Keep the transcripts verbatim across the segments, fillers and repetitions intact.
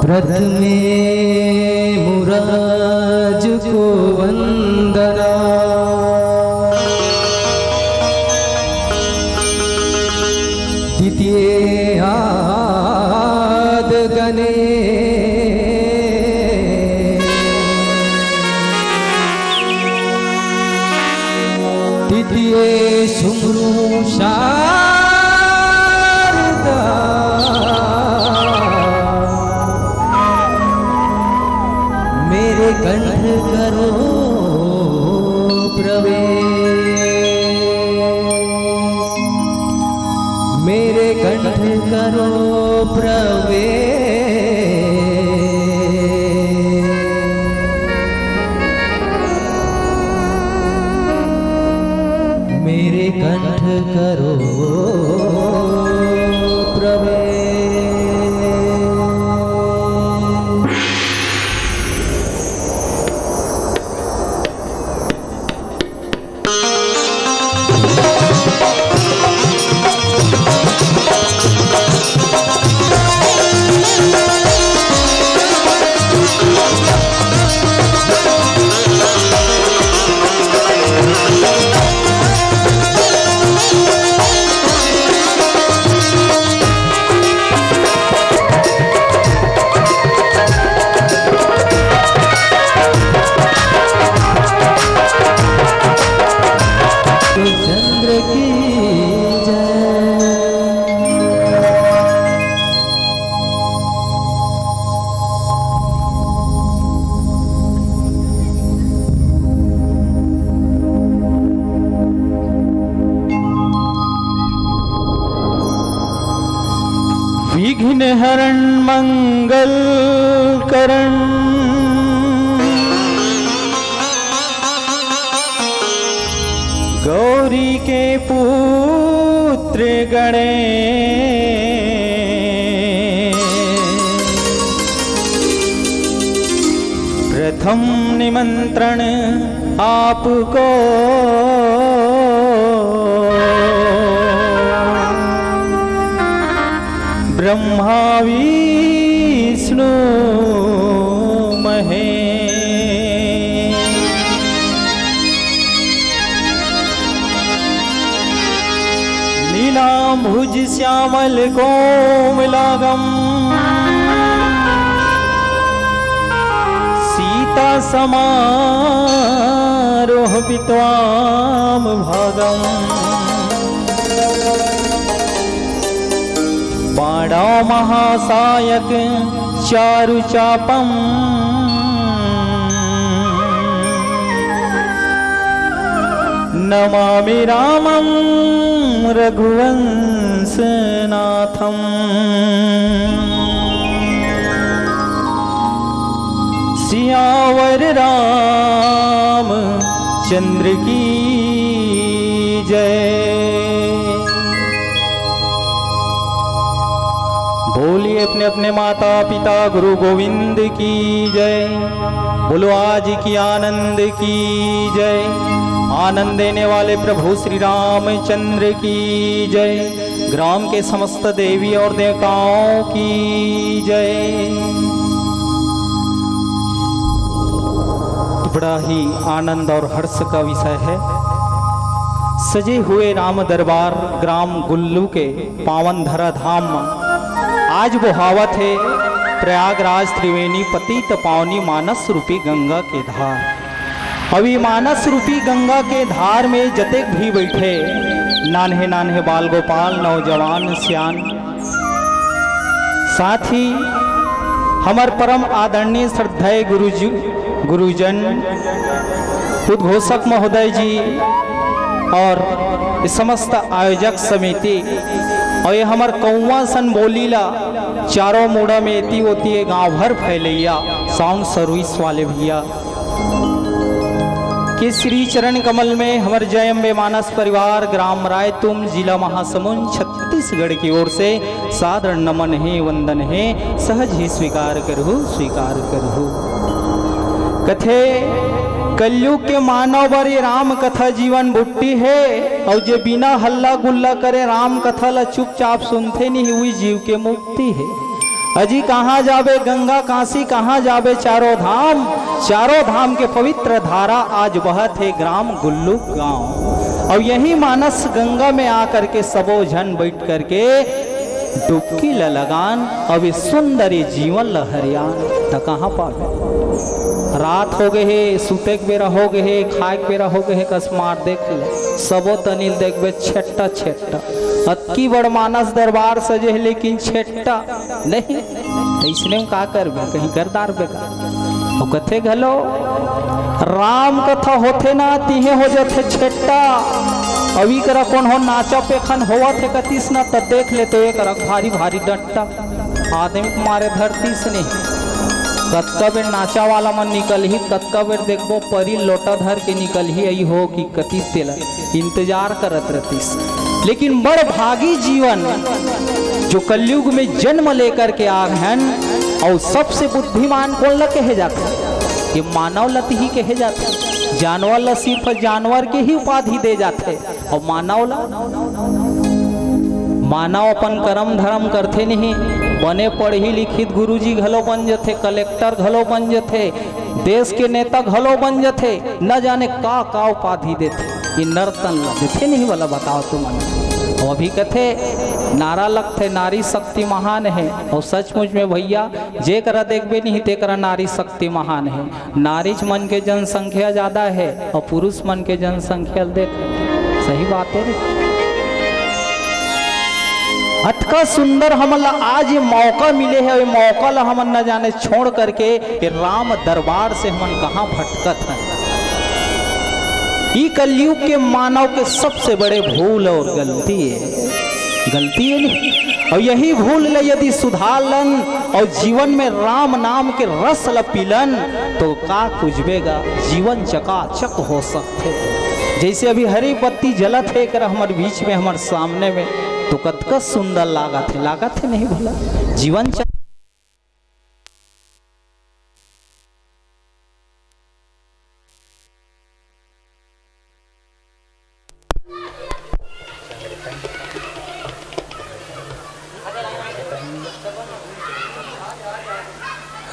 प्रथमे मुराजुको वंदना, द्वितीये आद गणे, तृतीये सुमरू शारदा। मेरे कंठ करो प्रवेश, मेरे कंठ करो प्रवेश, मेरे कंठ करो प्रवेश। विघ्न हरण मंगल करण, गौरी के पुत्र गणेश। प्रथम निमंत्रण आपको ब्रह्मा विष्णु महेश। नीलांबुज श्यामल कोमलांगं सीता समारोह त्वाम भागम। पाणौ महासायक चारु चापम। नमामि रामं रघुवंशनाथम। सियावर रामचंद्र की जय। बोलिए अपने अपने माता पिता गुरु गोविंद की जय। बोलो आज की आनंद की जय। आनंद देने वाले प्रभु श्री रामचंद्र की जय। ग्राम के समस्त देवी और देवताओं की जय। तो बड़ा ही आनंद और हर्ष का विषय है, सजे हुए राम दरबार ग्राम गुल्लू के पावन धरा धाम म आज बोहावत हे प्रयागराज त्रिवेणी पतित पावनी मानस रूपी गंगा के धार। अउ ये मानस रूपी गंगा के धार में जतेक भी बैठे, नान्हे नान्हे बाल गोपाल, नौजवान, सियान, साथ ही हमर परम आदरणीय श्रद्धेय गुरुजी, गुरुजन, उद्घोषक महोदय जी और ये समस्त आयोजक समिति और ये हमर कौवा सन बोली ला चारों मुड़ा में एती ओती ये गांव भर फैलैया साउंड सर्विस वाले भैया के श्री चरण कमल में हमर जय अम्बे मानस परिवार, ग्राम रायतुम, जिला महासमुंद, छत्तीसगढ़ की ओर से सादर नमन हे, वंदन हे, सहज ही स्वीकार करहु, स्वीकार करहु। कथे कलयुग के मानव बर ये राम कथा जीवन बुट्टी हे, अउ जे बिना हल्ला गुल्ला करे राम कथा ला चुपचाप सुनथे नहीं, उही जीव के मुक्ति हे। अजी कहाँ जाबे गंगा काशी, कहाँ जाबे चारों धाम, चारों धाम के पवित्र धारा आज बहत हे ग्राम गुल्लू गांव। अउ यही मानस गंगा में आकर के सबो झन बैठ करके डुबकी ल लगान, अउ ये सुंदर ये जीवन ल हरियान, त कहाँ पाबे? रात हो गए हे, सुते के बेरा हो गए हे, खाए के बेरा हो गए हे, कस मार देख ले, सबो तनिल देखबे छेट्टा छेट्टा। अतकी बड़ मानस दरबार सजे हे, लेकिन छेट्टा नहीं। त इसने में का करबे, कहीं कर डारबे का? अउ कथे घलो, राम कथा होथे ना, तिहे हो जथे छेट्टा। अभी करा कौन हो नाचा पेखन होवत हे कतिस ना, त देख ले तो एक रख भारी भारी डंटा। आदमी के मारे धरतीस नहीं। कतका बेर नाचा वाला मन निकलही, कतका बेर देखबो परी लोटा धर के निकलही, अई हो कि कतिस तेला इंतजार करत रहतीस। लेकिन बड़ भागी जीवन जो कलयुग में जन्म लेकर के आ हन, अउ सबसे बुद्धिमान कोन ल कहे जाथे? ये मानव ल ही कहे जाथे। जानवर ल सिर्फ जानवर के ही उपाधि दे जाथे, अउ मानव ल, मानव अपन करम धरम करथे नहीं, बने पढ़ी लिखित गुरुजी घलो बन जथे, कलेक्टर घलो बन जथे, देश के नेता घलो बन जथे, न जाने का का उपाधि देथे। ये नर तन ला देथे नहीं वाला बताओ तुमन। अउ अभी कथे नारा लगथे नारी शक्ति महान हे, अउ सचमुच में भैया जेकरा देखबे नहीं तेकरा नारी शक्ति महान हे। नारीच मन के जनसंख्या ज्यादा हे अउ पुरुष मन के जनसंख्या देख, सही बात हे रे। अतका सुंदर हमन ला आज ये मौका मिले हे, ये मौका ला हमन न जाने छोड़ करके ये राम दरबार से हमन कहाँ भटकत हन। ई कलयुग के मानव के सबसे बड़े भूल और गलती हे। गलती हे नहीं। अउ यही भूल ल यदि सुधार लन अउ जीवन में राम नाम के रस ल पीलन, तो का कुछ बेगा, जीवन चकाचक हो सकथे। जैसे अभी हरी पत्ती जलत हे, एकर हमर बीच में, हमर सामने में, तो कतका सुंदर लागत हे, लागत हे नहीं भला? जीवन चक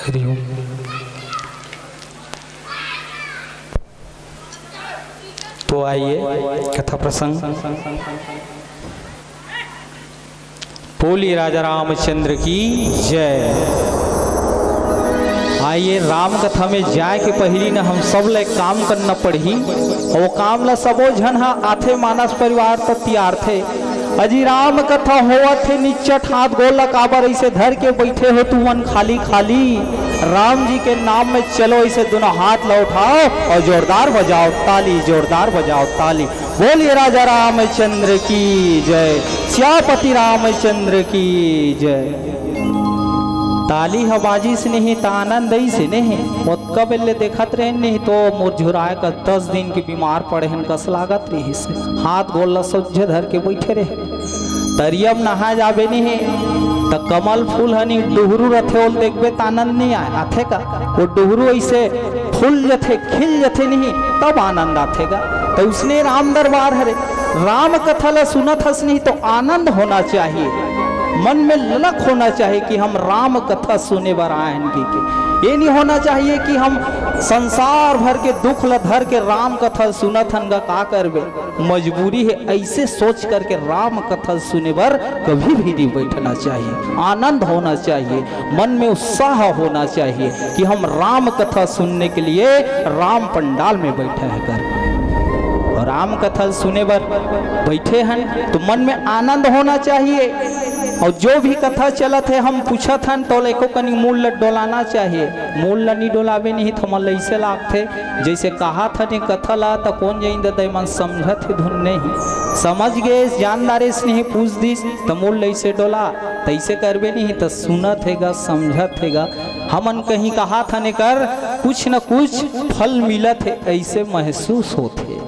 हरि ओम। तो आइए, कथा प्रसंग। बोलिए राजा रामचंद्र की जय। आइए, राम कथा में जाए के पहिली न हम सब ल एक काम करना पड़ही। अउ वो काम ल सबो झन ह आथे, मानस परिवार त तियारथे। अजी राम कथा होवत हे, निच्चट हाथ गोड़ ल काबर ऐसे धर के बैठे हो तुमन खाली खाली? राम जी के नाम में चलो, ऐसे दोनों हाथ ल उठाओ अउ जोरदार बजाओ ताली, जोरदार बजाओ ताली। बोलिए राजा रामचंद्र की जय, सियापति रामचंद्र की जय। ताली ह बाजिस नहीं त आनंद अइस नहीं। ओतका बेले देखत रहेन नहीं तो मोर झुराए का दस दिन के बीमार पड़े हन कस लागत रहिस। हाथ गोड़ ल सोझे धर के बैठे रहे। तरिया म नहाए जाबे नहीं त कमल फूल ह नहीं डुहरू रथे, ओल देखबे त आनंद नहीं आए, आथे का? वो डुहरू ऐसे फूल जथे, खिल जथे नहीं, तब आनंद आथे गा। तो उसने राम दरबार हरे, राम कथा ला सुनत हस नहीं तो आनंद होना चाहिए, मन में ललक होना चाहिए कि हम राम कथा सुने बर आए हन कहिके। ये नहीं होना चाहिए कि हम संसार भर के दुख ला धर के राम कथा सुनत हन गा, का करबे, मजबूरी है। ऐसे सोच करके राम कथा सुने बर कभी भी नहीं बैठना चाहिए। आनंद होना चाहिए, मन में उत्साह होना चाहिए कि हम राम कथा सुनने के लिए राम पंडाल में बैठे हैं कर। और राम कथा सुने बर बैठे हैं तो मन में आनंद होना चाहिए। और जो भी कथा चलत है, हम पूछत हन तो एको कनी मूल ल डोलाना चाहिए। मूल ल नहीं डोलाबे नहीं तो हमन ल ऐसे लागथे जैसे कहा था ने कथा ला त कोन जइन ददा मन समझत हे धुन नहीं। समझ गे, जानदारे से नहीं पूछ दिस त मूल ल ऐसे डोला, तैसे करबे नहीं त सुनत हे गा, समझत हे गा। हमन कहीं कहा था ने कर कुछ न कुछ फल मिलत हे, ऐसे महसूस होथे।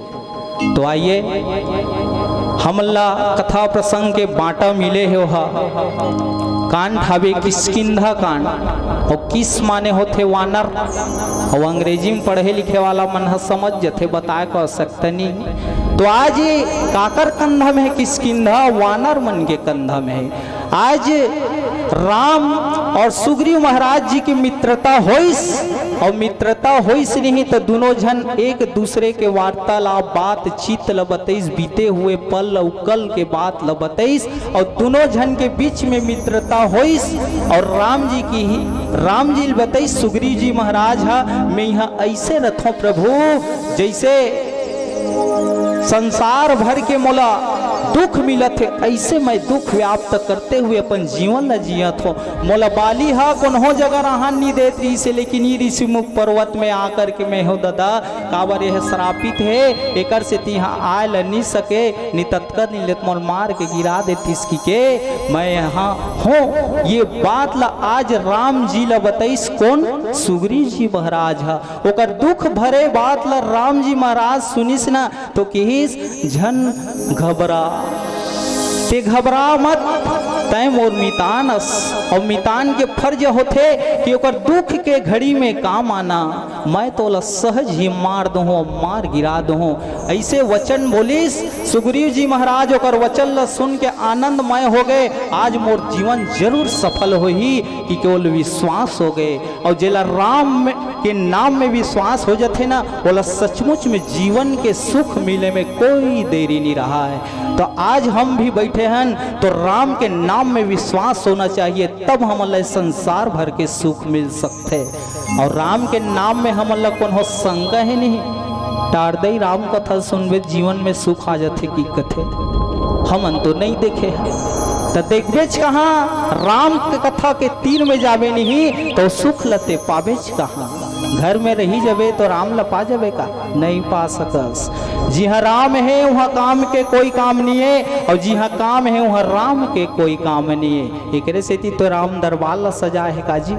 तो आइए, हमन ला कथा प्रसंग के बांटा मिले हे, ओहा कांड हावे किष्किंधा कांड। और किस माने होथे वानर, और अंग्रेजी में पढ़े लिखे वाला मन ह समझ जथे, बताए के आवश्यकता नहीं। तो आज ये काकर कंधा में हे किष्किंधा, वानर मन के कंधा में हे। आज राम और सुग्रीव महाराज जी की मित्रता होइस, और मित्रता होइस नहीं तो दोनों झन एक दूसरे के वार्तालाप, बातचीत ल बतइस, बीते हुए पल अउ कल के बात ल बतइस, और दोनों झन के बीच में मित्रता होइस। और राम जी की ही, राम जी ल बतइस सुग्रीव जी महाराज हा, मैं यहाँ ऐसे रथों प्रभु, जैसे संसार भर के मोला दुख मिलत हे, ऐसे मैं दुख व्याप्त करते हुए अपन जीवन ल जियत हो। मोला बाली ह कोनो जगह रहन नी देत रहिस हे, लेकिन ई ऋषिमुख पर्वत में आकर के मैं हो ददा, काबर यह श्रापित हे, एकर से तिहा आय ल नी सके, नी ततका दिन लेत मोल मार के गिरा देतिस कि के मैं यहाँ हूँ। ये बात ल आज राम जी ल बतइस कोन? सुग्रीव जी महाराज ह। ओकर दुख भरे बात ल राम जी महाराज सुनिस ना, तो किहिस, "झन घबरा, ते घबरा मत, तैं मोर मितान अस।" और मितान के फर्ज होथे कि ओकर दुख के घड़ी में काम आना। मैं तोला सहज ही मार दूहूं, मार गिरा दूहूं। ऐसे वचन बोलिस सुग्रीव जी महाराज, ओकर वचन ल सुन के आनंदमय हो गए। आज मोर जीवन जरूर सफल होही, कि केवल विश्वास हो गए। और जेला राम में, के नाम में विश्वास हो जाथे ना, ओला सचमुच में जीवन के सुख मिले में कोई देरी नहीं रहा है। तो आज हम भी बैठे हन तो राम के नाम में विश्वास होना चाहिए, तब हमन ला संसार भर के सुख मिल सकथे। और राम के नाम में हमन ला कोनो शंका ही नहीं। टारदई राम कथा सुनबे जीवन में सुख आ जाथे कि कथे, हमन तो नहीं देखे हैं। त देखबेच कहाँ, राम के कथा के तीर में जाबे नहीं तो सुख लते पाबेच कहाँ। घर में रही जबे तो राम ल पा जबे का? नहीं पा सकस। जिहाँ राम हे, उहाँ काम के कोई काम नहीं है, और जिहाँ काम है, उहाँ राम के कोई काम नहीं है। एकरे सेती तो राम दरबार ला सजाए हे काजी।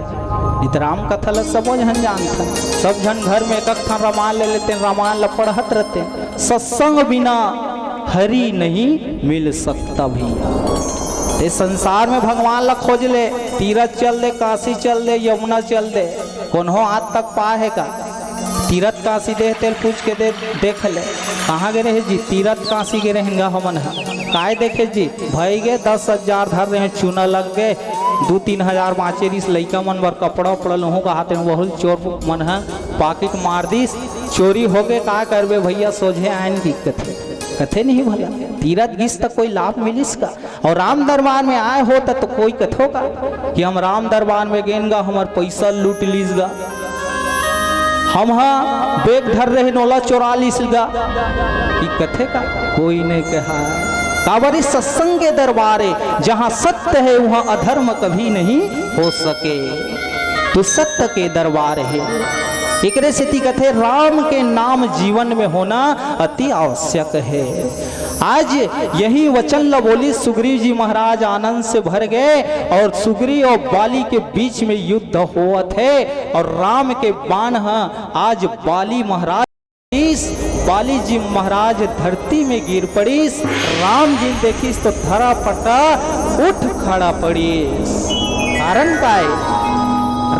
इत राम कथा ला सबो झन जानथन, सब झन घर में एक एक ठन रामायण ले लेते, रामायण ला पढ़त रहते। सत्संग बिना हरि नहीं मिल सकता भैया। ते संसार में भगवान ला खोज ले, तीरथ चल दे, काशी चल दे, यमुना चल दे, कोनो आज तक पाए हे का? तीरथ काशी दे, तेल पूछ के दे, देख ले, कहाँ गे रहे जी? तीरथ काशी गे रहेन गा हमन ह। काय देखे जी? भई गे दस हजार धर रहे, चूना लग गे, दू तीन हजार बाँचे रिहिस, लइका मन बर कपड़ा उपड़ा लूहूँ कहाते, वहू ल चोर मन ह पाकिट मार दिस, चोरी हो गे, का करबे भैया, सोझे आयन कि कथे, कथे नहीं भला, तीरथ गिस त कोई लाभ मिलिस का? और राम दरबार में आए हो त, त कोई कथो का कि हम राम दरबार में गेन गा, हमर पैसा लूट लीस गा, हम हा बैग धर रहे, नोला चोरा लीस गा, कि कथे का? कोई नहीं कहा। काबर ए सत्संग के दरबार हे, जहाँ सत्य है, वहाँ अधर्म कभी नहीं हो सके। तो सत्य के दरबार हे, एकरे सेती कथे, राम के नाम जीवन में होना अति आवश्यक है। आज यही वचन ल बोलिस सुग्रीव जी महाराज, आनंद से भर गए और सुग्रीव और बाली के बीच में युद्ध होवत हे और राम के बाण ह आज बाली महाराज, इस बाली जी महाराज धरती में गिर पड़िस। राम जी देखिस तो धरा पटा उठ खड़ा पड़िस। कारण काय?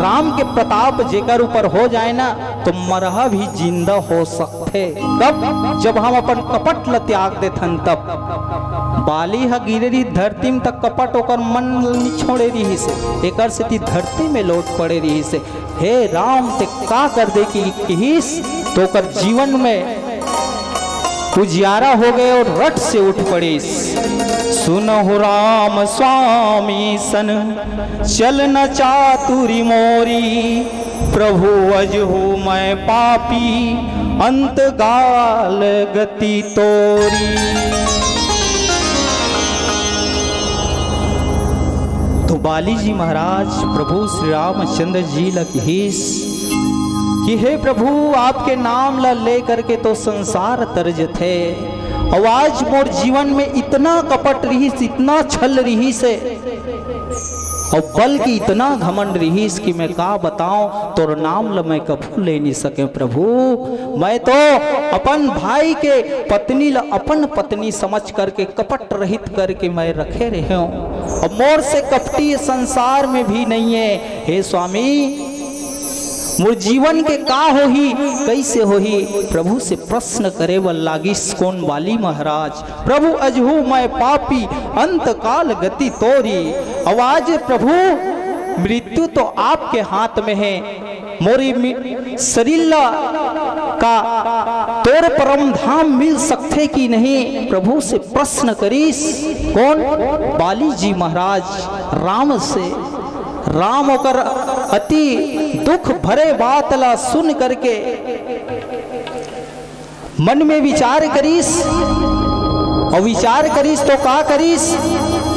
राम के प्रताप जेकर ऊपर हो जाए ना, तो मरहा भी जिंदा हो सकथे। कब? जब हम अपन कपट ल त्याग देथन तब। बाली ह गिरे रिहिस धरती में, त कपट ओकर मन ल नी छोड़े रिहिस हे, एकर सेती धरती में लोट पड़े रिहिस हे। हे राम, ते का कर दे कि किहिस, तो ओकर जीवन में उजियारा हो गए और रट से उठ पड़िस। सुनहु राम स्वामी सन, चल न चातुरी मोरी, प्रभु अजहू मैं पापी, अंत गाल गति तोरी। तो बाली जी महाराज प्रभु श्री रामचंद्र जी ल किहिस कि हे प्रभु, आपके नाम ल ले करके तो संसार तर जथे, और आज मोर जीवन में इतना कपट रिहिस, इतना छल रिहिस हे, और बल्कि इतना घमंड रिहिस कि मैं का बताऊं, तोर नाम ल मैं कभू ले नहीं सके प्रभु। मैं तो अपन भाई के पत्नी ल अपन पत्नी समझ करके, कपट रहित करके मैं रखे रहे हूं। अब मोर से कपटी संसार में भी नहीं है। हे स्वामी, मोर जीवन के का होही, कैसे होही? प्रभु से प्रश्न करे बर लागिस कोन बाली महाराज। प्रभु अजहू मैं पापी, अंत काल गति तोरी। अब आज प्रभु, मृत्यु तो आपके हाथ में है, मोरी मि-, शरीर ला का तोर परम धाम मिल सकथे कि नहीं? प्रभु से प्रश्न करिस। कोन? बाली जी महाराज राम से। राम ओकर अति दुख भरे बात ला सुन करके मन में विचार करिस, और विचार करिस तो का करिस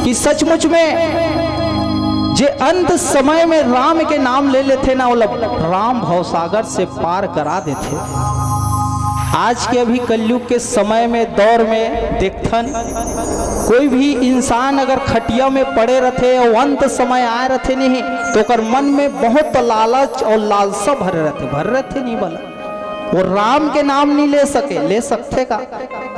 कि सचमुच में जे अंत समय में राम के नाम ले लेथे ना, ओला राम भवसागर से पार करा देथे। आज के अभी कलयुग के समय में, दौर में देखथन, कोई भी इंसान अगर खटिया में पड़े रथे और अंत समय आए रथे नहीं, तो ओकर मन में बहुत लालच और लालसा भरे रथे, भरे रथे नहीं भला। वो राम के नाम नहीं ले सके, ले सकथे का?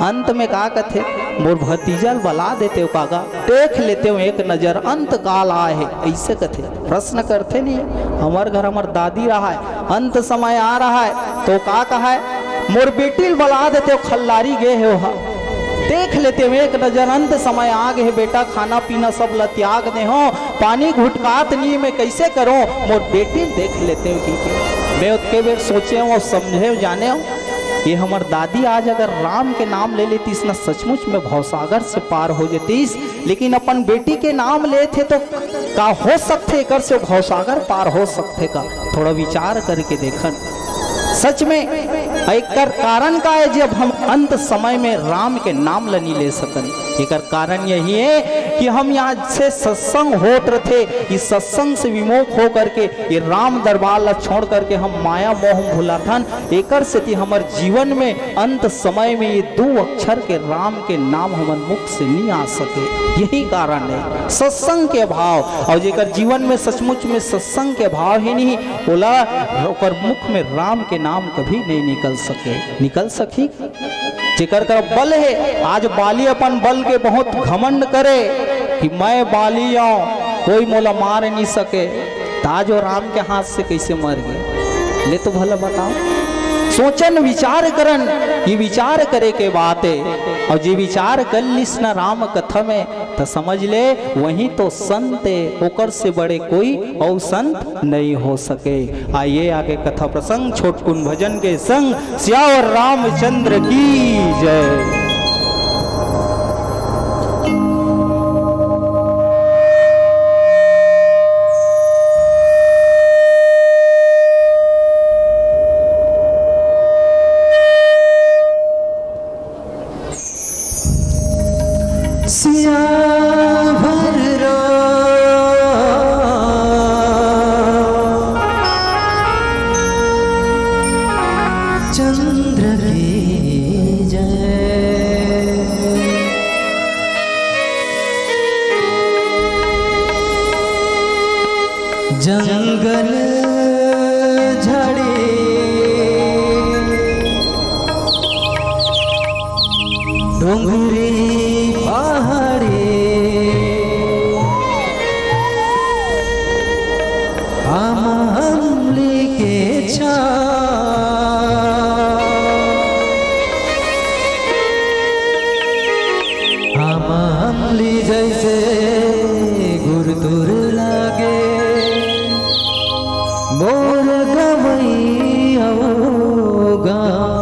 अंत में का कथे, मोर भतीजा ल बला देते हो काका, देख लेते हो एक नजर, अंत काल आए है, ऐसे कथे। प्रश्न करथे नहीं, हमर घर हमर दादी रहा है, अंत समय आ रहा है, तो का कहा है, मोर बेटी ल बला देते हो, खल्लारी गे हे ओहा, देख लेते हो एक नजर, अंत समय आ गए है बेटा, खाना पीना सब ल त्याग दे हो, पानी घुटकात नहीं, मैं कैसे करूं, मोर बेटी ल देख लेते हो, ठीक है। मैं उतके बेर सोचे हो, समझे हो, जाने हो, ये हमर दादी आज अगर राम के नाम ले लेतीस ना, सचमुच में भवसागर से पार हो जतीस, लेकिन अपन बेटी के नाम लेथे तो का हो सकथे, एकर से भवसागर पार हो सकथे का? थोड़ा विचार करके देखन। सच में एकर कारण का है, जब हम अंत समय में राम के नाम ल नहीं ले सकन? एकर कारण यही है कि हम यहाँ से सत्संग होत रथे, इस सत्संग से विमुख हो करके ये राम दरबार ला छोड़ करके हम माया मोह में भुलाथन। एकर सेती हमर जीवन में अंत समय में ये दो अक्षर के राम के नाम हमर मुख से नहीं आ सके। यही कारण है सत्संग के अभाव। और जेकर जीवन में सचमुच में सत्संग के भाव ही नहीं, ओला, ओकर मुख में राम के नाम कभी नहीं निकल सके। निकल सकी? जेकर कर बल है, आज बाली अपन बल के बहुत घमंड करे कि मैं बाली आऊं, कोई मोला मार नहीं सके, त आज वो राम के हाथ से कैसे मर गए? ले तो भला बताओ। सोचन विचार करन, ये विचार करे के बात है। और जे विचार कर लिस न राम कथा में, त समझ ले, वही तो संत है, ओकर से बड़े कोई और संत नहीं हो सके। आइए आगे कथा प्रसंग छोटकुन भजन के संग सियावर रामचंद्र की जय। सियावर रामचंद्र की जय। जंगल झाड़ी डोंगरी पहाड़ी आम अमली के छाँव। आम अमली जैसे गुरतुर लागे मोर गवई अउ गाँव।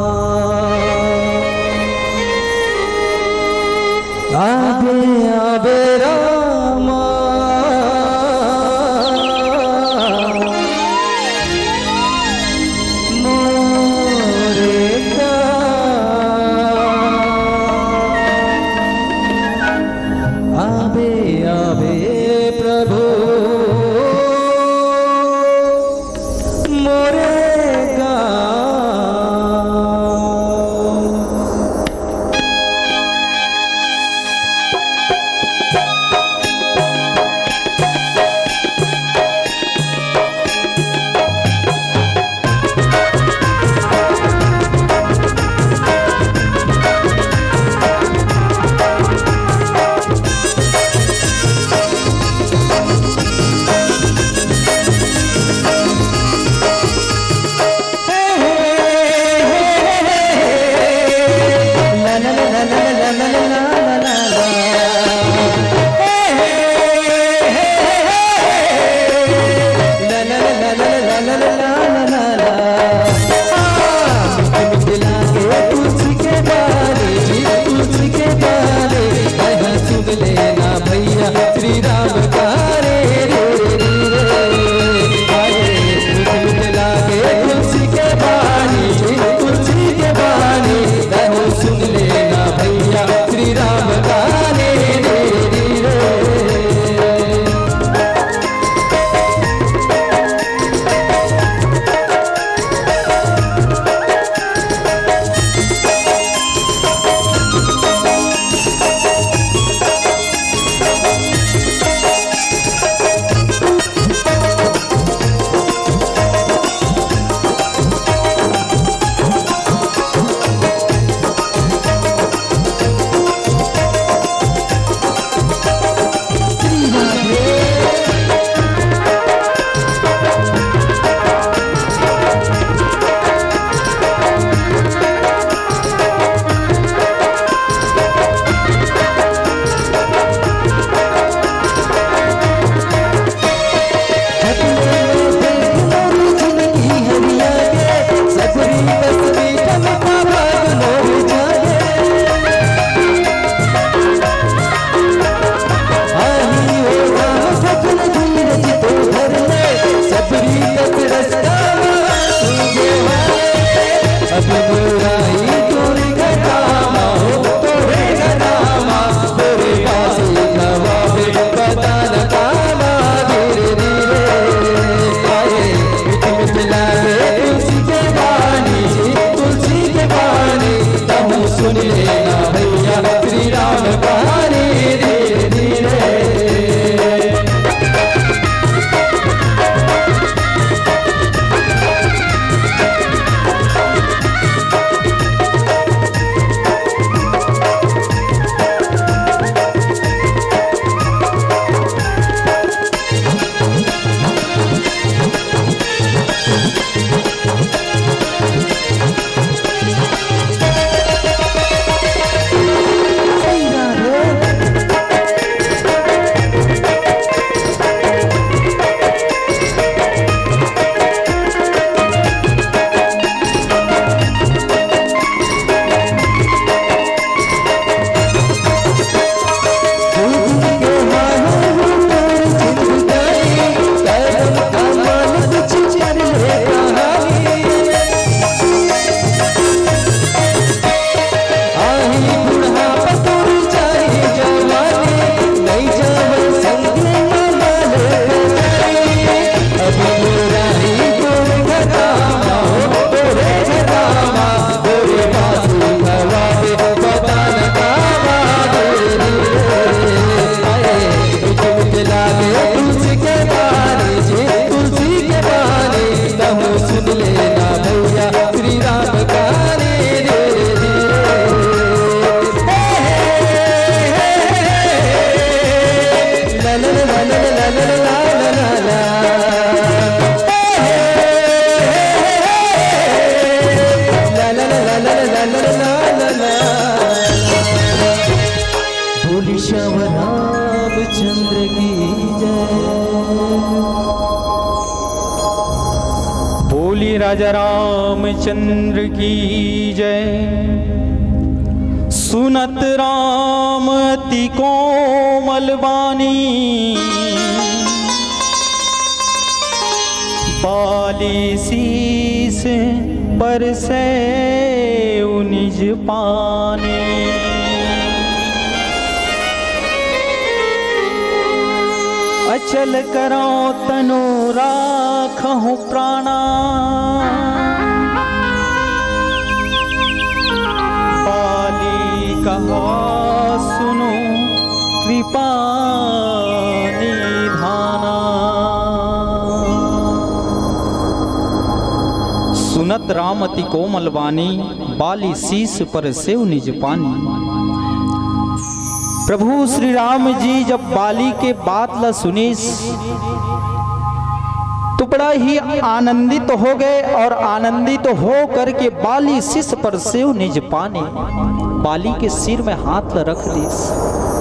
चंद्र की जय। बोली राजा रामचंद्र की जय। सुनत राम अति कोमल बानी, बाली शीस पर से निज पानी। अचल करो तनु राखहु प्राणा, बाली कहा सुनु कृपा निधाना। सुनत राम अति कोमल बानी, बाली शीस पर सेव निज पानी। प्रभु श्री राम जी जब बाली के बात ला सुनिस तो बड़ा ही आनंदित हो गए और आनंदित हो करके बाली शीस पर सेव निज पानी, बाली के सिर में हाथ ला रख दिस।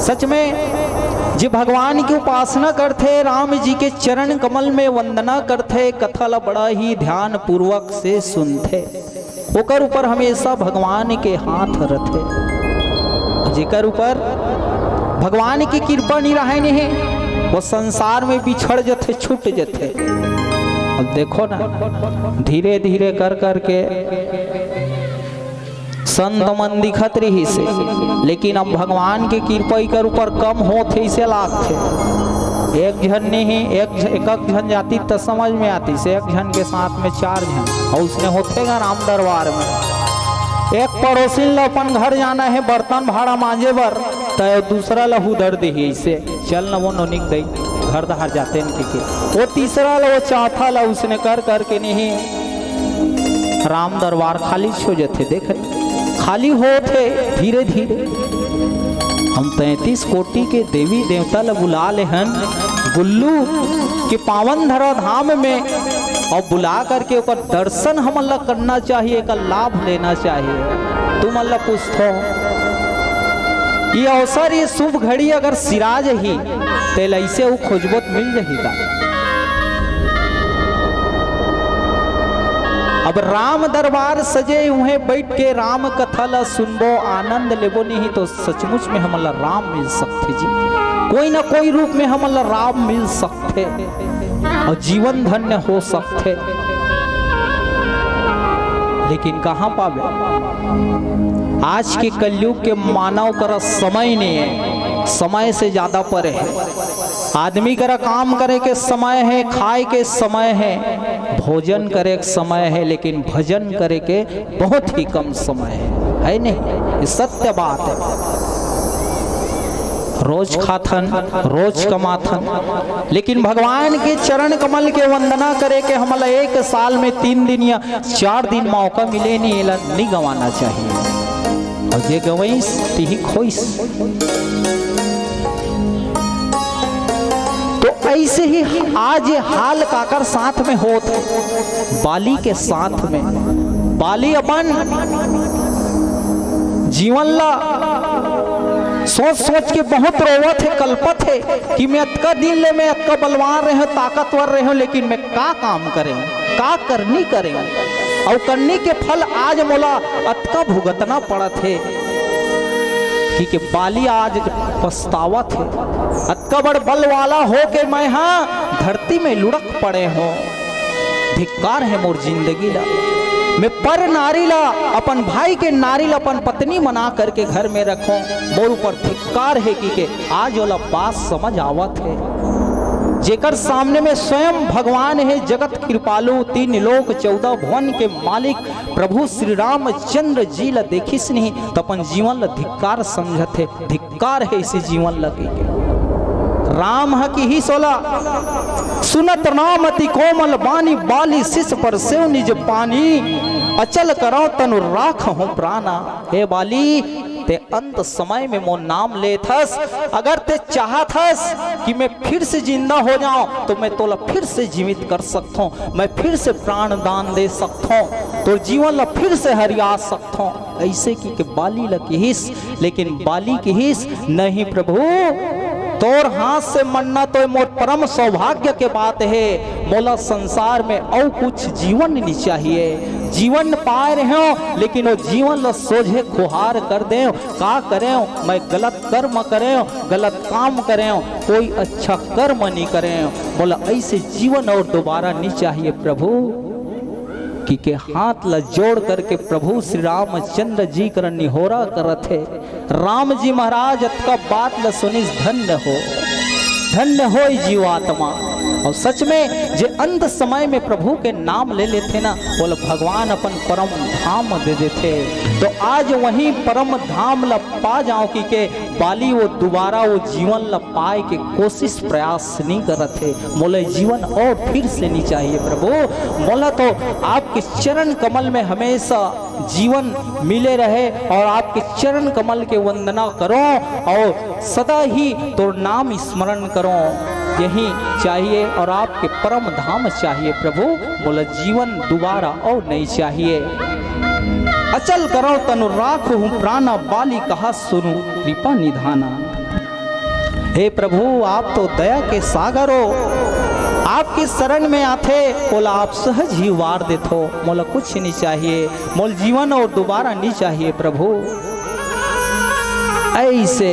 सच में जे भगवान की उपासना करथे, राम जी के चरण कमल में वंदना करथे, कथा ला बड़ा ही ध्यान पूर्वक से सुनथे, ओकर ऊपर हमेशा भगवान के हाथ रथे। जेकर ऊपर भगवान की कृपा नहीं रहे नहीं, वो संसार में बिछड़ जथे, छूट जथे। अब देखो ना, धीरे धीरे कर करके संत मन दिखत रहिसे, लेकिन अब भगवान के कृपा इकर ऊपर कम होत हे, इसे लागथे। एक झन नहीं, एक झ-, एक, एक झन जाती त समझ में आती से, एक झन के साथ में चार झन, और उसने होथे गा राम दरबार में। एक पड़ोसिन ल अपन घर जाना हे बर्तन भाड़ा मांजे बर, त दूसरा ल हुदर देही, इसे चल न वो नोनिक दई घर दहार जाते न के, के। वो तीसरा ल, वो चौथा ल उसने कर करके नहीं राम दरबार खाली हो जथे। देख, खाली होत हे धीरे धीरे। हम तैंतीस कोटि के देवी देवता ल बुला ले हन गुल्लू के पावन धरा धाम में, और बुला करके ओकर दर्शन हमन ला करना चाहिए, एकर लाभ लेना चाहिए। तुमन ला पूछथो, ये अवसर, ये शुभ घड़ी अगर सिराज ही, तेला अइसे अउ खोजबो त मिल जही का? अब राम दरबार सजे, उहें बइठ के राम कथा ला सुनबो, आनंद लेबो नहीं तो सचमुच में हमन ला राम मिल सकथे जी। कोई ना कोई रूप में हमन ला राम मिल सकथे और जीवन धन्य हो सकथे। लेकिन कहाँ पाबे? आज के कलयुग के मानव करा समय नहीं है, समय से ज्यादा परे है। आदमी करा काम करे के समय है, खाए के समय है, भोजन करे के समय है, लेकिन भजन करे के बहुत ही कम समय है, है नहीं? ये सत्य बात है। रोज खाथन, रोज कमाथन, लेकिन भगवान के चरण कमल के वंदना करे के हमला एक साल में तीन दिन या चार दिन मौका मिले नहीं, एला नहीं गंवाना चाहिए। और जे गंवइस, तिही खोइस। तो ऐसे ही आज ये हाल काकर साथ में होत हे, बाली के साथ में। बाली अपन जीवन ला सोच सोच के बहुत रोवत हे, कलपत हे कि मैं अतका दिन ले मैं अतका बलवान रहे हूँ, ताकतवर रहे हूँ, लेकिन मैं का काम करे हूँ, का करनी करे हूँ, अउ करनी के फल आज मोला अतका भुगतना पड़त हे कि, कि बाली आज पछतावत हे। अतका बड़ बल वाला हो के मैं हा धरती में लुढ़क पड़े हूँ। धिक्कार हे मोर जिंदगी ला। मैं पर नारी ला, अपन भाई के नारी ला अपन पत्नी मना करके घर में रखों। मोर ऊपर धिक्कार हे कि के आज ओला बात समझ आवत हे। जेकर सामने में स्वयं भगवान हे, जगत कृपालु, तीन लोक चौदह भुवन के मालिक प्रभु श्री रामचंद्र जी ला देखिस नहीं, त अपन जीवन ला धिक्कार समझत हे। धिक्कार हे इसे जीवन ला कहिके। राम ह किहिस ओला, सुनत राम अति कोमल बानी, बाली शीस पर सेव निज पानी, अचल करौ तनु राखहु प्राणा। हे बाली, ते अंत समय में मोर नाम लेत हस, अगर ते चाहत हस कि मैं फिर से जिंदा हो जाऊं, तो मैं तोला फिर से जीवित कर सकथों, मैं फिर से प्राण दान दे सकथों, तोर जीवन ला फिर से हरिया सकथों। ऐसे कहिके बाली ला किहिस, लेकिन बाली किहिस, नहीं प्रभु, तोर हाथ से मरना तो मोर परम सौभाग्य के बात हे। मोला संसार में अउ कुछ जीवन नइ चाहिए। जीवन पाए रहेंव, लेकिन वो जीवन ल सोझे खुहार कर देंव। का करेंव? मैं गलत कर्म करेंव, गलत काम करेंव, कोई अच्छा कर्म नइ करेंव। मोला ऐसे जीवन अउ दोबारा नइ चाहिए प्रभु। कि के हाथ ला जोड़ करके प्रभु श्री रामचंद्र जी कर निहोरा करत हे। राम जी महाराज अतका बात ला सुनिस, धन्य हो, धन्य हो ई जीवात्मा। अउ सच में जे अंत समय में प्रभु के नाम ले लेथे ना, ओला भगवान अपन परम धाम दे देथे। तो आज वही परम धाम ला पा जांव कि के बाली वो दुबारा वो जीवन ला पाए के कोशिश प्रयास नइ करत हे। मोला जीवन अउ फिर से नइ चाहिए प्रभु। मोला तो आपके चरण कमल में हमेशा जीवन मिले रहे अउ आपके चरण कमल के वंदना करों अउ सदा ही तोर नाम स्मरण करों। यही चाहिए अउ आपके परम धाम चाहिए प्रभु। मोला जीवन दुबारा अउ नइ चाहिए। अचल करों तनु राखहूं प्राना, बाली कहा सुनु कृपा निधाना। हे प्रभु, आप तो दया के सागर हो, आपके शरण में आथे, ओला आप सहज ही वार देथो। मोला कुछ नइ चाहिए, मोला जीवन अउ दोबारा नइ चाहिए प्रभु। ऐसे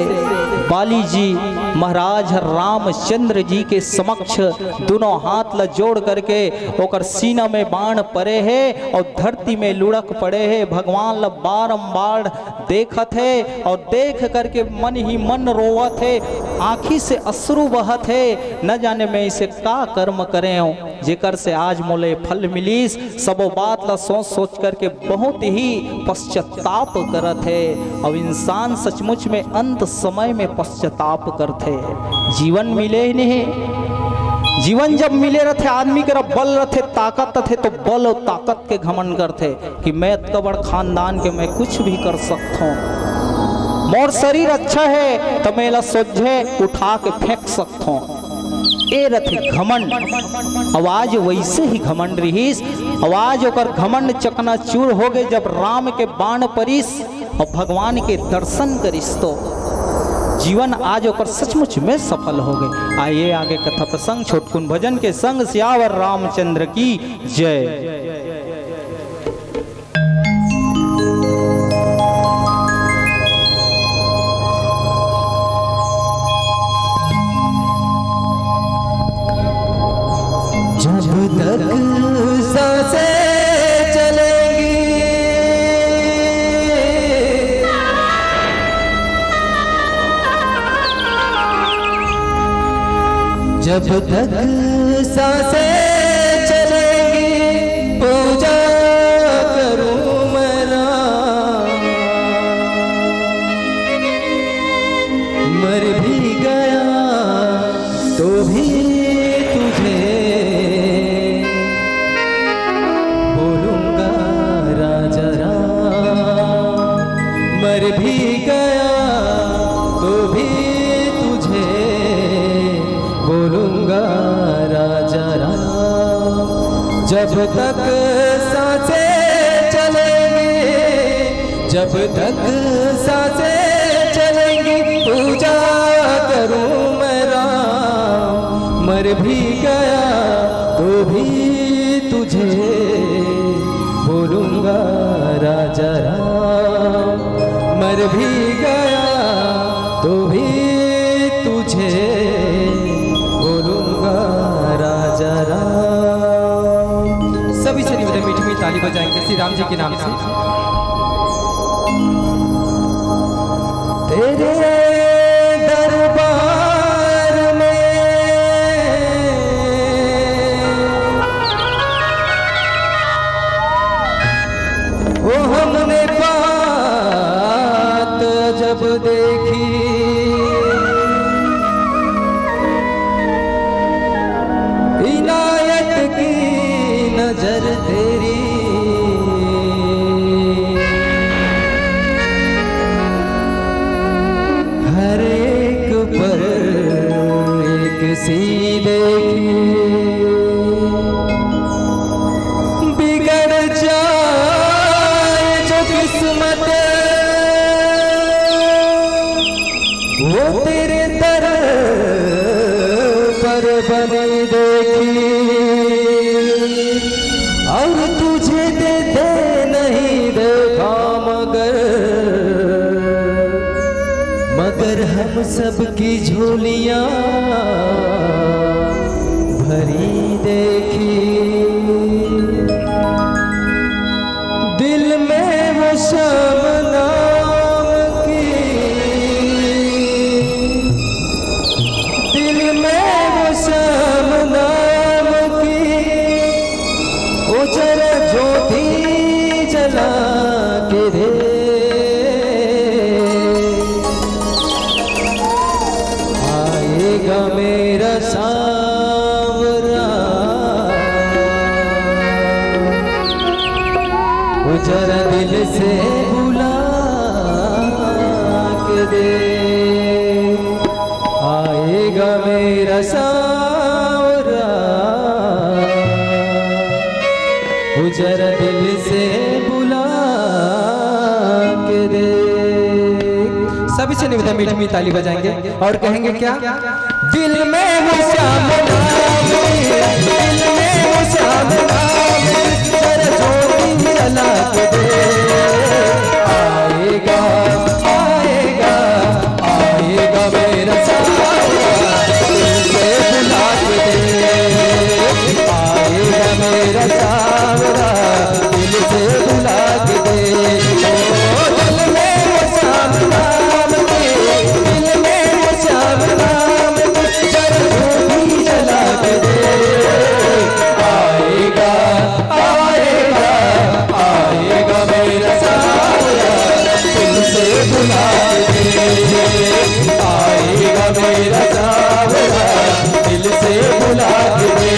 बाली जी महाराज रामचंद्र जी के समक्ष दोनों हाथ ला जोड़ करके ओकर सीना में बाण परे हे अउ धरती में लुढ़क पड़े हे। भगवान ला बारंबार देखत हे अउ देख करके मन ही मन रोवत हे, आँखी से अश्रु बहत हे। न जाने मैं इसे का कर्म करेंव, जेकर से आज मोला ये फल मिलिस। सबो बात ला सोच सोच करके बहुत ही पश्चाताप करत हे। अउ इंसान सचमुच में अंत समय में पश्चाताप करथे। जीवन मिले ही नहीं। जीवन जब मिले रथे, आदमी करा बल रथे, ताकत रथे, तो बल अउ ताकत के घमंड करथे कि मैं अतका बड़ खानदान के मैं कुछ भी कर सकथों, मोर शरीर अच्छा हे त मैं एला सोझे उठा के फेंक सकथों। ए रथे घमंड। अउ आज वैसे ही घमंड रिहिस, अउ आज ओकर घमंड चकनाचूर हो गे जब राम के बाण परिस अउ भगवान के दर्शन करिस तो जीवन आज ओकर सचमुच में सफल हो गे। आइए आगे कथा प्रसंग छोटकुन भजन के संग सियावर रामचंद्र की जय। जब तक सांसें चलेंगी, जब तक सांसें चलेंगी, पूजा करूं मैं राम। मर भी गया तो भी तुझे बोलूंगा राजा राम। मर भी गया तो भी तुझे बोलूंगा राजा राम। जब तक सांसें चलेंगी, जब तक सांसें चलेंगी, पूजा करूं मैं राम। मर भी गया तो भी तुझे बोलूंगा राजा राम। मर भी गया तो भी तुझे बोलूंगा राजा राम। सभी चलिए मीठी मीठी ताली बजाएंगे श्री राम जी के नाम से। तेरे दरबार में वो हमने बात जब देखी, इनायत की नजर तेरी हर एक पर एक सी देखी। बिगड़ जाए जो किस्मत, वो तेरे दर बनी देखी और तुझे देते नहीं देखा, मगर, मगर हम सब की झोलियां भरी देखी। दिल में वो शाम नाम की, दिल में वो शाम नाम की, वो जरा ज्योति जला के दे। आएगा मेरा सांवरा, वो जरा दिल से बुला के दे। आएगा मेरा सांवरा, वो जरा दिल से बुला के दे। सभी से निवेदन, मीठी मीठी ताली बजाएंगे और कहेंगे क्या? दिल में वो श्याम नाम, दिल में वो श्याम नाम, जरा ज्योति जला के दे। आएगा, आएगा, आएगा मेरा सांवरा, दिल से बुला के दे। आएगा मेरा सांवरा, दिल से बुला के दे। ओ दिल में वो श्याम नाम के, दिल में वो श्याम नाम के, जरा ज्योति जला के दे। आएगा, आएगा, आएगा मेरा सांवरा, दिल से बुला के दे। आएगा मेरा सांवरा, दिल से बुला के दे।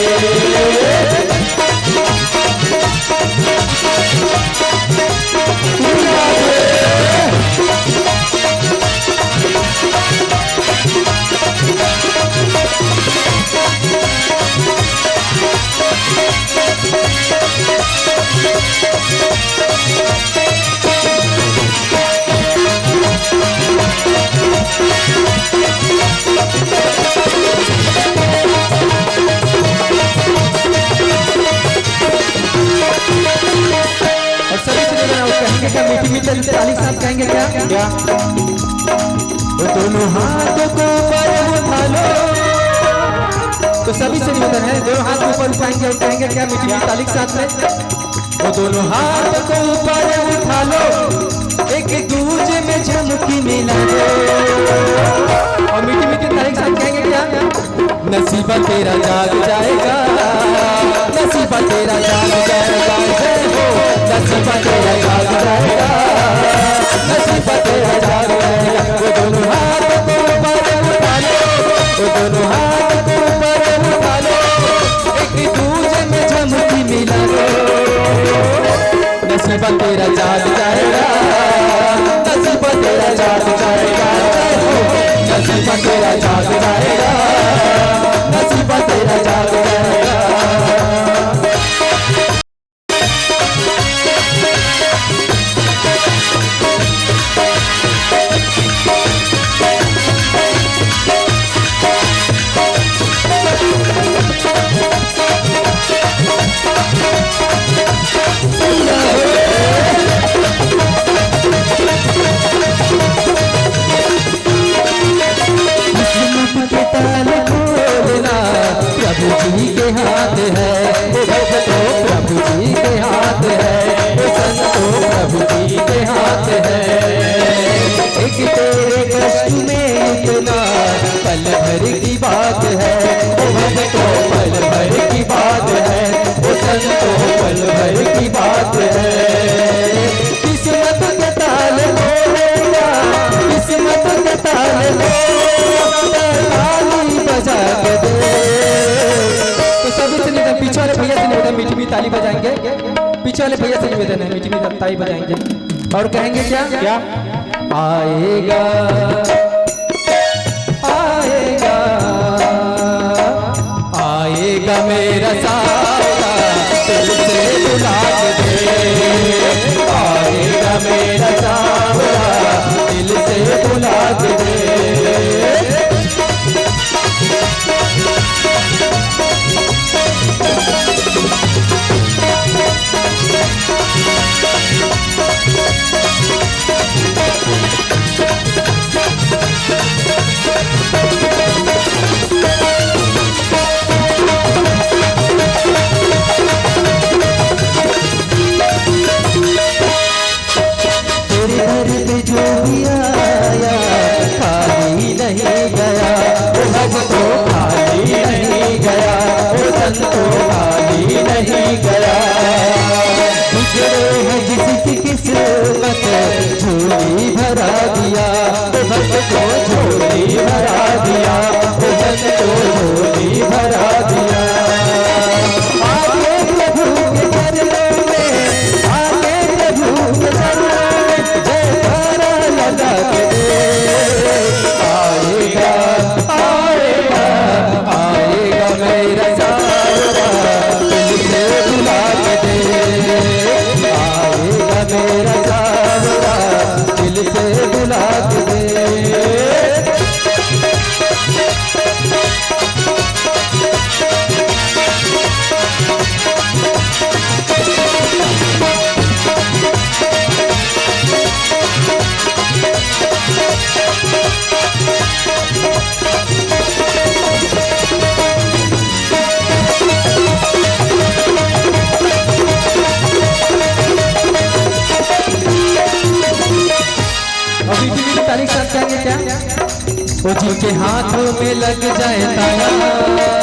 और सभी से निवेदन है, कहेंगे क्या? मीठी मीठी ताली के साथ कहेंगे क्या? क्या? वो दोनों हाथों को ऊपर उठा लो। तो सभी से निवेदन है, दोनों हाथ ऊपर उठाएंगे और कहेंगे क्या मीठी मीठी ताली के साथ में? वो दोनों हाथ को ऊपर उठा लो, एक दूजे में झुमकी मिला दो। और मीठी मीठी ताली के साथ कहेंगे क्या? नसीबा तेरा जाग जाएगा, नसीबा तेरा जाग जाएगा, जय हो। नसीबा तेरा जाग जाएगा, नसीबा तेरा जाग जाएगा। वो दोनों हाथ को ऊपर उठा लो, वो दोनों हाथ को ऊपर उठा लो, एक दूजे में झुमकी मिला लो। नसीबा तेरा जाग जाएगा, नसीबा तेरा जाग जाएगा, जय हो। नसीबा तेरा जाग जाएगा, नसीबा तेरा जाग जाएगा। किस्मत के ताले खोलना प्रभु जी के हाथ है, वो भक्तों प्रभु जी के हाथ है, वो संतों प्रभु जी के हाथ है। एक तेरे कष्ट में इतना पल भर की बात है, वो भक्तों पल भर की बात है, वो संतों पल भर की बात है। किस्मत के ताले खोलेगा, किस्मत के ताले खोलेगा, ताली बजा के दे। तो सभी से निवेदन, पीछे वाले भैया से निवेदन, मीठी मीठी ताली बजाएंगे। पीछे वाले भैया से निवेदन है, मीठी मीठी ताली बजाएंगे और कहेंगे क्या? क्या? आएगा, आएगा, आएगा मेरा सांवरा, दिल से बुला के दे। आएगा मेरा सांवरा, दिल से बुला के दे। जो के हाथों में लग जाए ताला।